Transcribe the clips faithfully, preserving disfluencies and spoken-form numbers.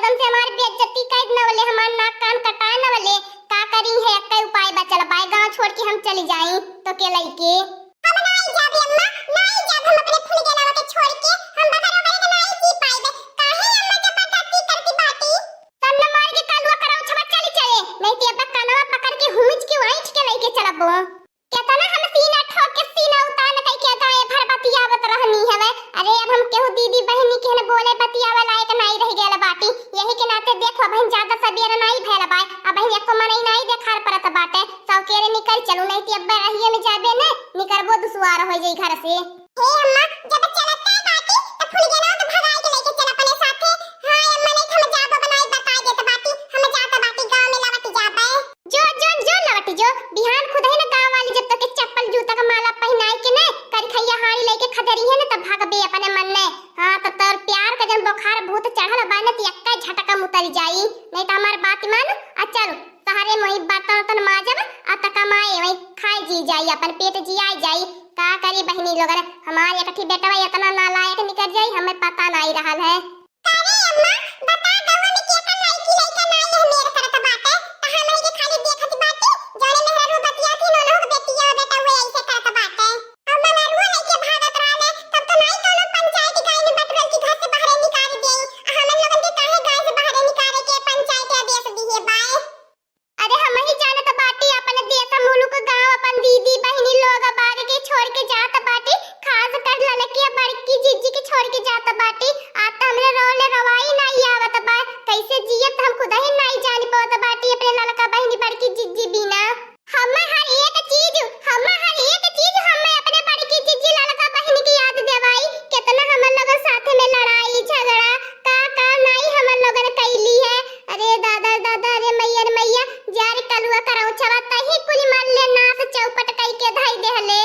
हमसे हमार बेइज्जती कर न वाले, हमार नाक कान कटाए न वाले, का करी है, एक्कै उपाय बचल बाय, गाँव छोड़ के हम चली जाई तोके लइके। हम नाई जाबे अम्मा, नाई जाब हम अपने फुलगेनवा के छोड़ के, हम बगैर ओकरे के नाई जी पाइबे। काहे अम्मा जबरदस्ती करती बाटी? तब न मार के कलुआ करौछवा चली चले, नहीं तो अब कनवा पकड़ के हुमिच के वहीं के लइके चलबो। केतना हम सीना ठोक के सीना उतान कई के गाय भर बतियावत रहनी हवे। अरे अब हम केहू दीदी बहिनी के न बोले बतियावे लायक नाई रह गयल बाटी। यही के नाते देखो अब हम ज्यादा सबेर नाई भयल बाय, अब हम एको मनई नाई देखार परत बाटे। सौकेरे निकर चलू, नहीं तो अब रहिए में जाबे न, निकरबो दुसवार हो जाई घर से। हे अम्मा, जब चलत बाटी, त फुलगेनवा के भगाई के लेके चल अपने साथे। हाँ अम्मा, नहीं त हम जाबो बनाई बता देत बाटी, हम जात बाटी गाँव में लवट जाबे। जो, जो, जो लवट जो, बिहान खुदही न गाँव वाली जब तोके चप्पल जूता का माला पहिनाई के न, करिखैया हाड़ी लेके खदेरी है न, तब भागबे अपने मन में। हाँ, तब तोर प्यार का जन बोखार भूत चढ़ल बा न, त एक्का झटका में उतरी जाई, नहीं त हमार बात मान, आ चल, सहरे मोही बर्तन उर्तन माजब, आ त कमाए, वही खाए जी जाई, अपन पेट जियाए जाई। का करी बहिनी लोगन, हमार एक ठी बेटवा एतना नालायक निकर जाई, हमें पता नाई रहल है। अरे अम्मा, बता गौवा में केकर लइकी लइका नाई है मेर करत बाटे, त हमरे के खाली देखत बाटी, जौने मेहरारू बतियात ही, नौनहु के बेटिया बेटा हुए ऐसे करत बाटे। अब मेहरारू लइके भागत रहले, तब तो नाई कौनो पंचायत गाय में बटुरल की घर से बाहरे निकाल देई, आ हमन लोगन के काहे गाय से बाहरे निकाले के पंचायत आदेश दिए बाय? अरे हमही जानत बाटी, अपन देश मुलुक गाँव, अपन दीदी बहिनी लोग बाग के छोड़ के जात बाटी, खास कर ललकी आ बड़की जिज्जी के छोड़ के जात बाटी। आ त हमरे रोले रवाई नाई आवत बा, कैसे जियत हम खुदही नाई जान पावत बाटी अपने ललका बहिनी बड़की जिज्जी बिना। हम हर एक चीज, हम हर एक चीज हम अपने बड़की जिज्जी ललका बहिनी की याद देवाई। केतना हमन लोगन साथे में लड़ाई झगड़ा, का का नाई हमन लोगन कैली है। अरे दादा रे दादा, अरे मैया रे मैया, जा रे कलुआ करौछवा, तही कुल मरले नास चौपट कई के धई देहले।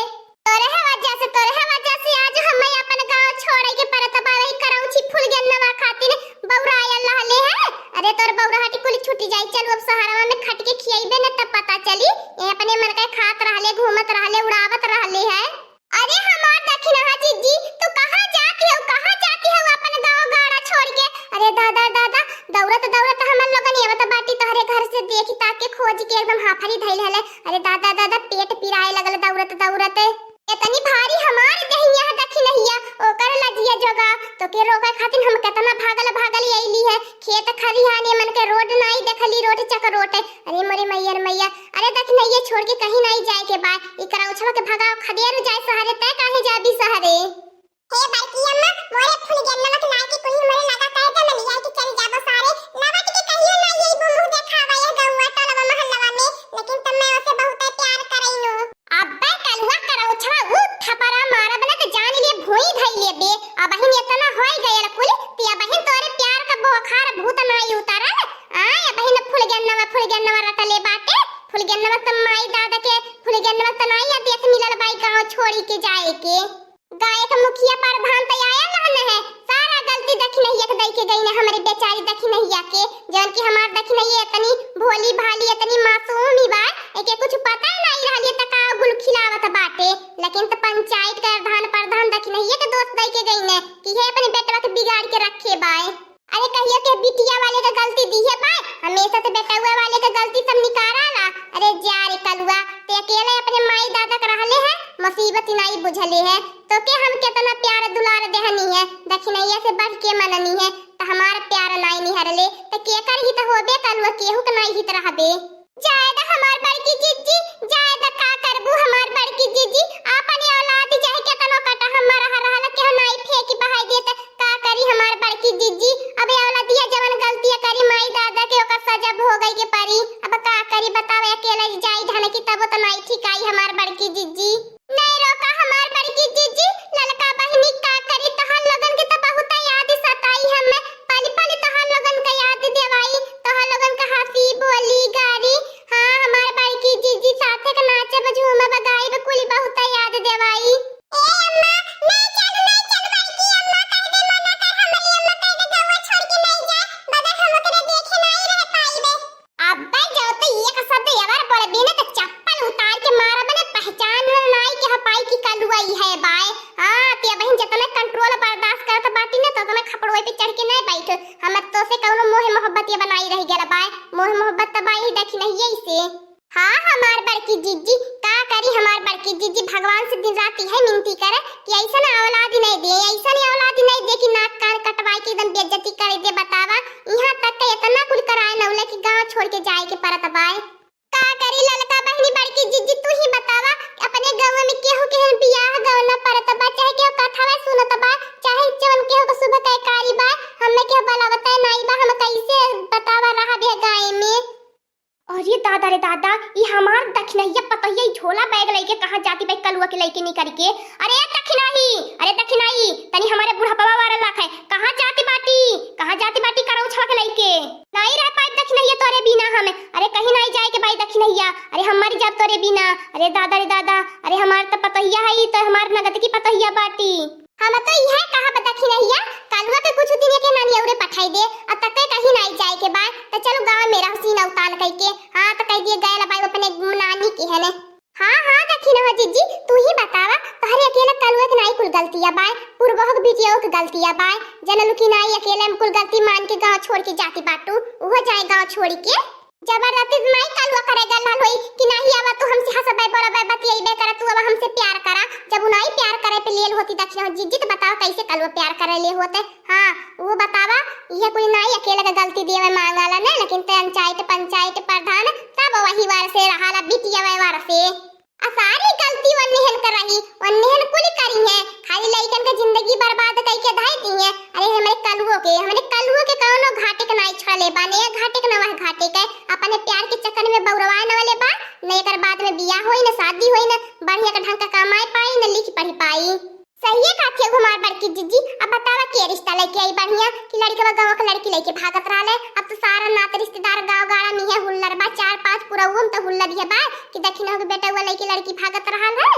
तोरहे वजह से, तोरहे वजह से आज हमें अपन गाँव छोड़े के परत बा, वही करौछी फुलगेनवा खातिर बौरायल रहले है। अरे तोर बौराहट कुल छूटी जाई, चलू अब सहरवा में खट के खियैबे न तब पता चली। ये अपने मन के खात रहले, घूमत रहले, उड़ावत रहले है। अरे हमार दखिनहा जिज्जी, तू कहाँ जाती हो, कहाँ जाती हो अपन गाँव गाड़ा छोड़ के? अरे दादा दादा, दौड़त दौड़त हमन लोगन आवत बाटी तोहरे घर से, देखी ताक के खोज के एकदम हाफरी धइल हले। अरे दादा दादा, पेट पिराए लगल दौड़त दौड़त। इतनी भारी हमार देहिया है दखिनहिया, ओकर लजिया जोगा, तोके रोके खातिर हम केतना भागल भागल अइली है। खेत खलिहान एमन के रोड नाई देखली, रोड चक रोड। अरे मोरे मैया रे मैया, अरे दखिनहिया छोड़ के कहीं नाई जाए के बा। ई करौछवा के भगाओ, खदेरू जाए सहरे, तै काहे जाबी सहरे? हे बड़की अम्मा, मोरे फुलगेनवा के नाई के कुल्ही मोरे लगा कह दे, मैं लिया के चल जाबो सहरे। लवट के कहियो नाई अइबो मुँह देखावा ये गौवा टोलवा महल्लवा में, लेकिन तब मैं ओसे बहुते प्यार करैनु। अब्बे कलुआ करौछवा, ऊ थपरा मारब न त जान लिए भुई धई लेबे। अबहिन एतना होई गयल कुल, ती अबहिन तोरे प्यार का बोखार भूत नाई उतरल। आय, अबहिन फुलगेनवा, फुलगेनवा रटले बाटे। फुलगेनवा त माई दादा के, फुलगेनवा त नाई आदेश मिलल बाई गाँव छोड़ी के जाए के। गाय के मुखिया प्रधान त आयल रहन है, सारा गलती दखिनहिया के दई के गई न हमरे बेचारी दखिनहिया के। जौन की हमार दखिनहिया इतनी भोली भाली, इतनी मासूम ही बा, एके कुछ पता ही नाई रहल, ये त का गुल खिलावत बाटे। लेकिन त पंचायत के प्रधान, प्रधान दखिनहिया के दोष दई के गई न कि हे अपने बेटवा के बिगाड़ के रखे बाय। अरे कहियो के बिटिया वाले के गलती दिहे बाय, हमेशा से बेटवा वाले के गलती सब निकारा ला। अरे जा रे कलुआ, ते अकेले अपने माई दादा के रहले है, मुसीबत नाई बुझले है। तोके हम केतना प्यार दुलार देहनी है, दखिनहिया से बढ़ के मननी है, त हमार प्यार नाई निहरले, त केकर हित होबे कलुआ, केहू के नाई हित रहबे। जाए द हमार बड़की जिज्जी, जाए द, का करबू हमार बड़की जिज्जी, आपन औलाद चाहे केतनो कटा हमर रहल केहू नाई फेंकी बहाई देत, का करी हमार बड़की जिज्जी। अब औलादिया जवन गलतिया करी माई दादा के ओकर सजा भोगई के परी। अब का करी बतावे, अकेले जाई ढाने की तबो त नाई ठिकाई हमार बड़की जिज्जी। नहीं रोका हमार बड़की जिज्जी, ललका बहिनी का करी, तोहर लोगन के त बहुत याद सताई हमें, पल पल तोहर लोगन का याद देवाई, तोहर लोगन का हंसी बोली गारी। हाँ हमार बड़की जिज्जी, साथे के नाचब झूमब गाइब कुल बहुत याद देवाई। ए अम्मा, नहीं चल, नहीं चल बड़की अम्मा, कह दे मना कर, हमारी अम्मा कह दे गौवा छोड़ के नहीं जाए, बगैर हम ओकरे देखे नहीं रह पाइबे। अब्बे जब तो एक शब्द एवर बोलबी न, से कौनो मोह मोहब्बत ये बनाई रह गया बाय, मोह मोहब्बत त बाई दखिनहिये से। हाँ, हमार बड़की जिज्जी, का करी हमार बड़की जिज्जी, भगवान से दिन रात यह मिनती करे कि ऐसन औलाद नहीं दे, ऐसन औलाद नहीं दे कि नाक कान कटवाए के एकदम बेइज्जती कर दे। बतावा, यहाँ तक के इतना कुल कराए नौले कि गाँव छोड़ के जाए के परत बाय। का करी ललका बहिनी, बड़की जिज्जी, तू ही बतावा, अपने गाँव में केहू के बियाह गौना परत बा, चाहे केहू कथावा सुनत बा, चाहे जवन केहू के शुभ कयकारी बा, हमें केहू बुलावत नाई बा, हम कैसे बतावा रहा बे गाँव में। अरे दादा रे दादा, ई हमार दखिनहिया पतोहिया ई झोला बैग लइके कहाँ जाती बा कलुआ के लइके निकल के? अरे दखिनही, अरे दखिनही, तनी हमारे बुढ़पवा वाला लाख है, कहाँ जाती बाटी, कहाँ जाती बाटी करौछवा के लइके? नाई रह पाई दखिनहिया तोरे बिना हम। अरे कहीं नाई जाए के बाई दखिनहिया, अरे हम मर जाब तोरे बिना। अरे दादा रे दादा, अरे हमार त पतोहिया है, ई त हमार नगद की पतोहिया बाटी। हम तो यह कहा बा दखिनहिया, कलुआ के कुछ दिन के नानी औरे पठाई दे, अब तक कहीं नाई जाए के बा, त चलो गाँव में रहसी न उतान कह के। हाँ, त कह दिए गए बाई अपने नानी के है ने। हाँ, हाँ, दखिनहा जिज्जी, तू ही बतावा, तोहरे अकेला कलुआ के नाई कुल गलतिया बाय, पुरबहक बिटिया के गलतिया बाय, जनलू की नाई अकेले में कुल गलती मान के गाँव छोड़ के जाती बाटू, उहो जाए गाँव छोड़ के। जबरदस्ती नाई कलुआ करे गल रहल होई कि नाही अब तू हमसे हंसबे, बोलबे, बतियेबे करे, तू अब हमसे प्यार करा। जब उ नाई प्यार करे पे लेल होती दखिनहा जिज्जी, त बतावा कैसे कलुआ प्यार करे ले होते? हाँ, वो बतावा, यह कोई नाई अकेले के गलती दिए मांगाला ने, लेकिन ते पंचायत, पंचायत प्रधान, तब वही वार से रहाला बिटिया वही वार से। आ सारी गलती वन्नेहन कर रही, वन्नेहन कुल करी है, खाली लइकन के जिंदगी बर्बाद कई के धाई दी है। अरे हमरे कलुओ के, हमरे कलुओ के कौनो घाटे के नाई छड़ले बा, ने घाटे के ना वह घाटे के, अपने प्यार के चक्कर में बौरवाए न वाले बा, न एकर बाद में बियाह होई, न शादी होई, न बढ़िया के ढंग का कमाए पाई, न लिख पढ़ी पाई। सहिए कहत हियो हमार बड़की जिज्जी, अब बतावा के रिश्ता लेके आई बढ़िया कि लड़कवा गाँव के लड़की लेके भागत रहले। अब तो सारा नात रिश्तेदार गाँव गाड़ा में है हुल्लर बा, चार पांच पुरउओ में तो हुल्लर है बा कि दखिनहा के बेटउआ लेके लड़की भागत रहल है।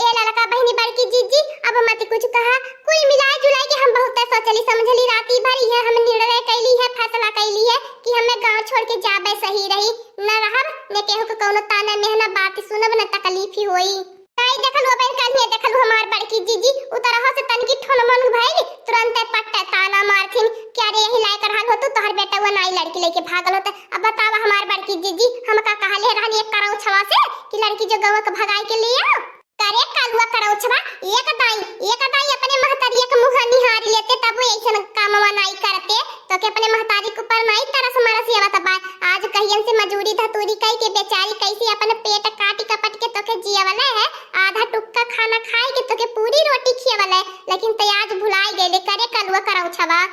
ए ललका बहिनी बड़की जिज्जी, अब मत कुछ कहा, कुल मिलाए जुलाए के हम बहुत सोचली समझली, राती भर यह हम निर्णय कैली है, फैसला कैली है कि हमें गाँव छोड़ के जाबे सही रही, न रहब, न केहू के कौनो ताना मेहना बात सुनब, न तकलीफ ही होई। नाई देखलू, अब काल्हिए देखलू हमार बड़की जिज्जी, उतरहो से तनकी ठोन मन भइल, तुरंते पट्टे ताना मारथिन कि अरे यही लायक रहल हो तू, तोहर बेटउआ नाई लड़की लेके भागल होते। अब बतावा हमार बड़की जिज्जी, हम का कहले रहनी एक करौछवा से कि लड़की जो गौवा के भगाए के लिए आओ? करे कलुआ करौछवा, एक दाई, एक दाई अपने महतरिया के मुँह निहार लेते, तब वो ऐसन कामवा नाई करते। तोके अपने महतारी के ऊपर नाई तरस मरस आवत बा। आज कहियन से मजूरी धतूरी कई के बेचारी कैसे अपन पेट काटी कपट के तोके जियवले है, आधा टुक्का खाना खाए के तोके पूरी रोटी खियवले, लेकिन ते आज भुलाई गईले करे कलुआ करौछवा।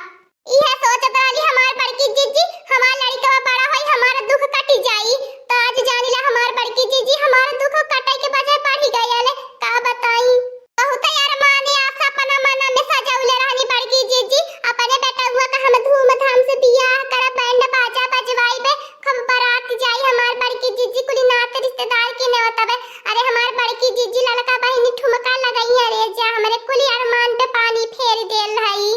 इहे सोचत रहली हमार बड़की जिज्जी, हमार लड़कवा बड़ा होई, हमार दुख कटी जाई। तो आज जानिला हमार बड़की जिज्जी, हमार दुख कटे के बजाय बढ़ी गयल। का बताई? बहुत अरमान आस अपना मन में सजौले रहनी बड़की जिज्जी, अपने बेटउआ का हम धूमधाम से बियाह करब, बैंड बाजा बजवाइबे, खूब बारात जाई हमार बड़की जिज्जी, कुली नात रिश्तेदार के नेवतबे। अरे हमार बड़की जिज्जी ललका बहिनी ठुमका लगई है रे जा, हमरे कुली अरमान पे पानी फेर देल हई।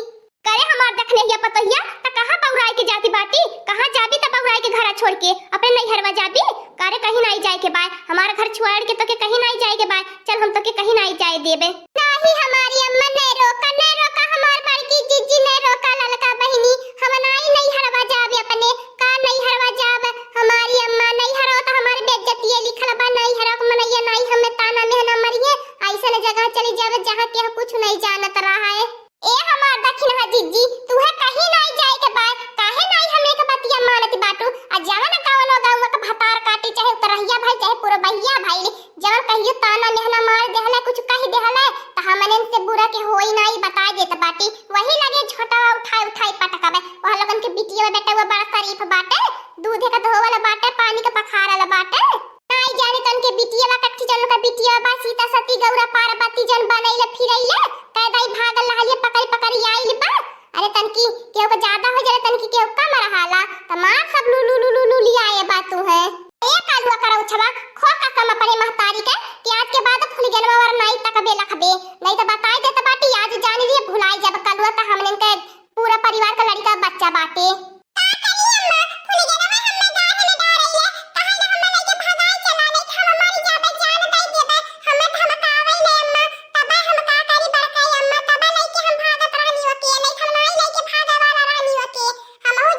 करे हमार दखिनहिया पतोहिया, त कहाँ बौराए के जाती बाटी? कहाँ जाबी त बौराए के घरा छोड़ के? अपने नैहरवा जाबी? करे कहीं नाई जाए के बाय, हमार घर छोड़ के तोके कहीं नाई जाए के बाय। चल हम तोके कहीं नाई जाए देबे। नाही हमारी अम्मा, नहीं रोका, नहीं रोका हमार बड़की जिज्जी, नहीं रोका ललका बहिनी, हम नाई नैहरवा जाबे अपने। का नैहरवा जाब हमारी अम्मा? नैहरवा त हमार बेइज्जतिये लिखल बा, नैहरवा के मनैया नाई हमें ताना मेहना मरिहे, ऐसन जगह चली जाबे जहाँ केहू कुछ नहीं जानत रहा है। ए हमार दखिनहा जिज्जी, तुहे कहीं नाई जाए के बाय, काहे नाई हमरे के बतिया मानत बाटू? आ जवन कवनो गौवा के भतार काटी, चाहे उतरहिया भइल, चाहे पुरबहिया भइल, जवन कहियो ताना मेहना मार देहले, कुछ कह देहले, त हमनन से बुरा के होई नाई, बताए देत बाटी। वही लगे झोंटवा उठाए उठाए पटकबे। वह लोगन के बिटिया बेटवा बड़ा शरीफ बाटे, दूध के धोवल बाटे, पानी के पखारल बाटे। नाई जाने तन के बिटिया बा, कच्ची जन का बिटिया बा, सीता सती गौरा पार्वती जन बनैले फिरैले, कैदाई भागल रहलिए, पकड़ी पकड़ी आइल बा। अरे तनकी केहू के ज्यादा हो जाए, तनकी केहू कम रहाला, त मार सब लू लू लू लू लू लियाए बा तू है। ए कालुआ करौछवा, खो कसम अपने महतारी के कि आज के बाद फुलगेनवा वर नाई तकबे लखबे, नहीं त बताई देत बाटी, आज जान लिए भुलाई जब कलुआ त हमनन के पूरा परिवार का लड़िका बच्चा बाटे। का करी अम्मा, फुलगेनवा हम्मे गाय में डाल रही है, कहा ना हम्मे लेके भगाए चला, नहीं त हम मर जाबे, जान दे देबे, हम्मे त हम कावे ले अम्मा, तबे हम का करी बड़काई अम्मा, तबे लेके हम भागत रहनी ओके, नहीं त हम नाई लेके भागे वाला रहनी ओके, हमहू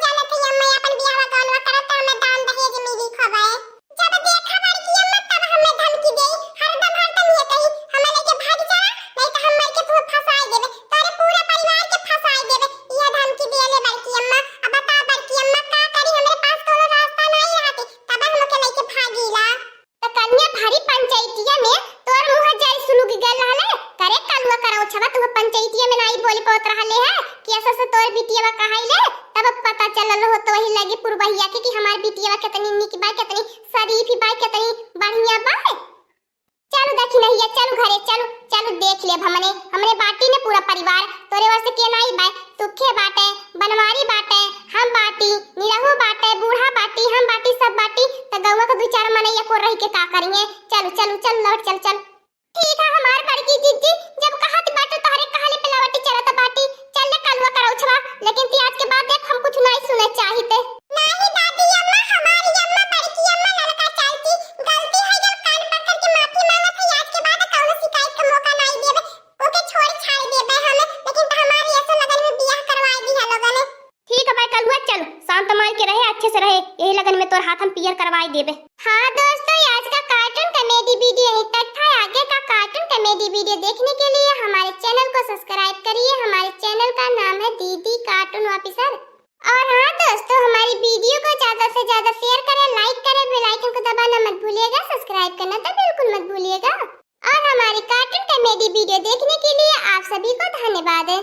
कहे लगे पुरबहिया के कि हमार बिटिया कितनी निक बा, कितनी शरीफ बा, कितनी बढ़िया बा। चलु दखिनहिया, चलु घरे, चलु, चलु देख लेब हमने, हमने बाटी ने पूरा परिवार, तोरे वास्ते के नाई बा, सुखे बाटे, बनवारी बाटे, हम बाटी, निरहू बाटे, बूढ़ा बाटी, हम बाटी, सब बाटी, त गौवा के दू चार मनई एको रहि के का करिहे। चलु, चलु, चल लौट, चल, चल। ठीक है हमार बड़की जिज्जी, जब कहत बाटू तोहरे कहले पे लवटी चलत बाटी, चल ले कलुआ करौछवा, लेकिन ती आज के बाद देख हम कुछ नाई सुने चाहित। नाही दादी अम्मा, हमारी अम्मा, बड़की अम्मा, ललका चाची, गलती है जब कान पकड़ के माफी मांगत है, आज के बाद कौनो शिकायत का मौका नाई देबे, ओके छोड़ छाड़ देबे हमें, लेकिन तो हमारी ऐसो लगन में बियाह करवाए दी है लोगन ने। ठीक है भाई कलुआ, चल शांत माई के रहे, अच्छे से रहे, यही लगन में तोर हाथ हम पियर करवाए देबे। हाँ दोस्तों, आज का cartoon comedy video यहीं तक था। आगे का cartoon comedy video देखने के लिए हमारे channel को subscribe करिए। हमारे channel का नाम है दीदी Cartoon Officer। और हाँ दोस्तों, हमारी video को ज्यादा से ज्यादा share करें, like करें, bell icon को दबाना मत भूलिएगा, subscribe करना तो बिल्कुल मत भूलिएगा। और हमारी cartoon comedy video देखने के लिए आप सभी को धन्यवाद है।